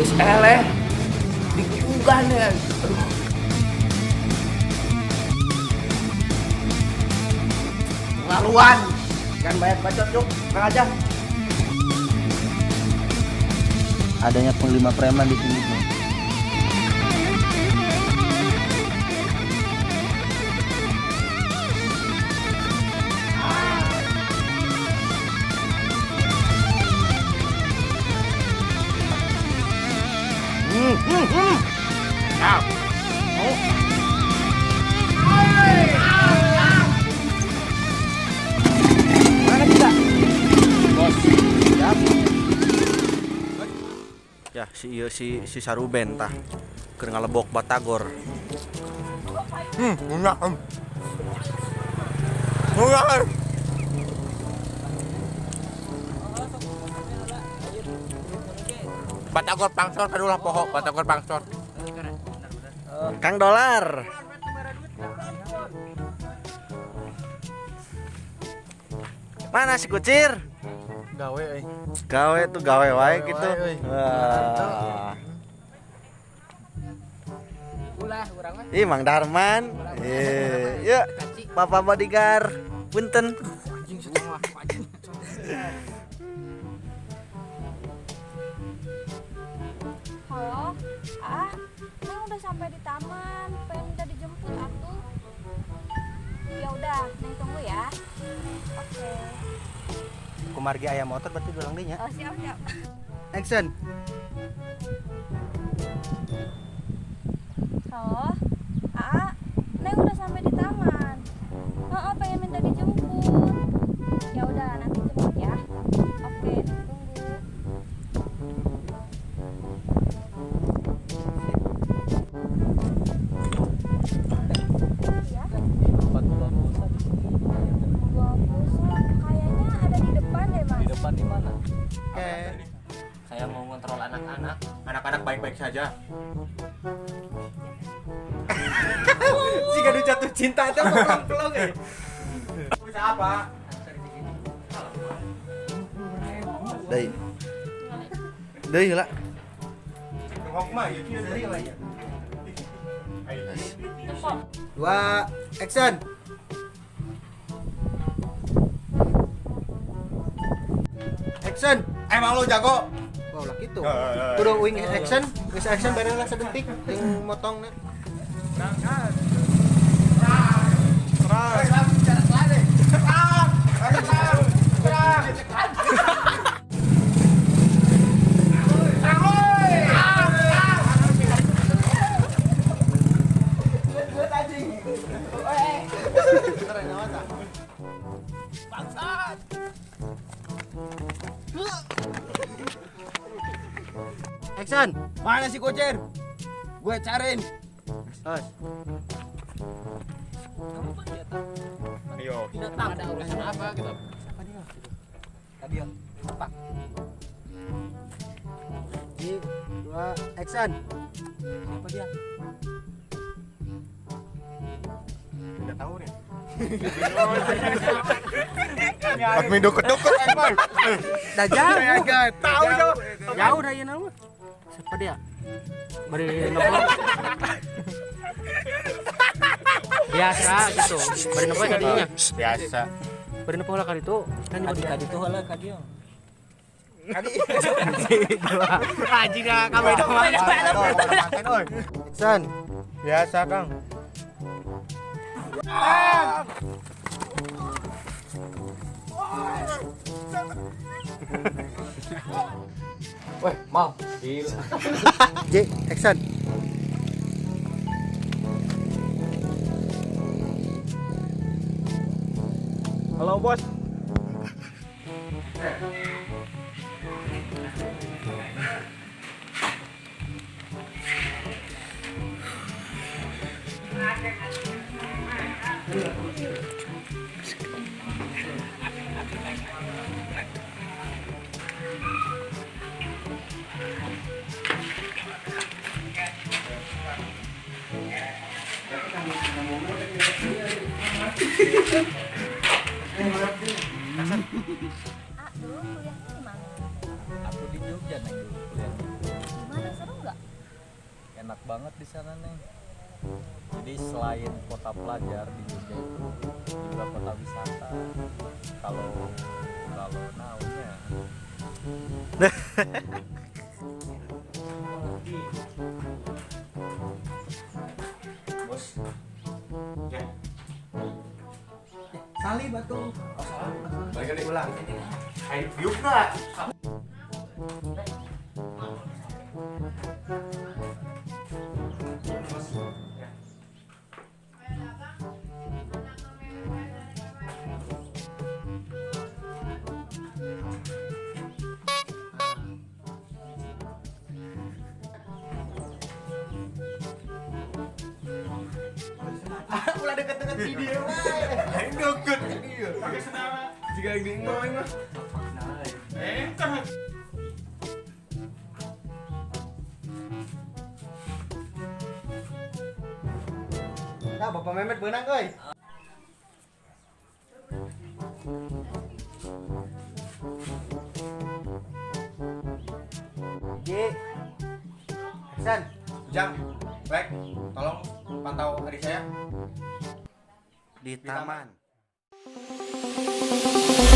Geus eleh. Diunggah nih. Aduh. Laluan. Jangan banyak bacot, yuk. Kang aja. Adanya panglima preman di sini, Bang. Siap. Oh. Mana kita? Bos. Siap. Ya, si ieu si si Saruben tah. Keur ngalebok batagor. Enak. Enak. Batagor pangsor kadulah poho, batagor pangsor. Kang Dolar. Mana si kucir? Gawe euy. Gawe tuh gawe wae gitu. Wae, euy. Wah. Ulah urang mah. Ih, Mang Darman. Eh, yuk. Papa bodyguard. Punten. Anjing setengah anjing. Halo, ah, Neng udah sampai di taman, pengen minta dijemput atuh. Ya udah, Neng tunggu ya. Oke. Kumargi aya motor berarti dulang deui nya. Oh, siap siap. Action. Halo, ah, Neng udah sampai di taman. Oh, pengen minta dijemput. Ya udah, nanti jemput ya. Oke, Neng tunggu. Ya. Gua pulsa kayaknya ada di depan deh, Mas. Di depan di mana? Oke. Saya mau ngontrol anak-anak. Anak-anak baik-baik saja. Jika du jatuh cinta itu pelong-pelong ya. Bisa apa? Deui. Deui heula. Ngok mah ieu kieu. Dua, action. Action. Emang lu jago? Wah, lah gitu. Eh. Kudu uing action, geus action bareng lah sedetik jeung motongna. Action. Mana si kucir? Gue cariin. Os. Ayo. Tidak tahu ada urusan apa gitu. Siapa dia? Tadi yang apa? Ji, dua, action. Siapa dia? Tidak tahu nih. Admin deket-deket emang. Dah jauh. Tahu jauh. Jauh dah ieu mah. Siapa dia? Beri nopo. Biasa gitu. Beri nopo tadinya. Biasa. Beri nopo lah kali itu. Kan tadi tadi tuh lah kadi. Anjing dah kamu itu. Action. Biasa, Kang. Weh, mau. Gila. J, action. Halo, Bos. Ah, dulu kuliahnya di mana? Aku di Jogja neng dulu kuliah. Di mana sih? Enak banget di sana, Neng. Jadi selain kota pelajar di Jogja itu juga kota wisata. Kalau kalau naonnya Bos. Ya. Sali batu. Balik lagi ulang. Ayo diuk nggak? Bos. Ya. Ulah deket-deket video. Ayo deket dia. Pakai senara. Jika yang mau mah. Entah. Nah, Bapak Mehmet beunang euy. G. Action. Ujang, Lek, tolong pantau adik saya Di taman. Taman.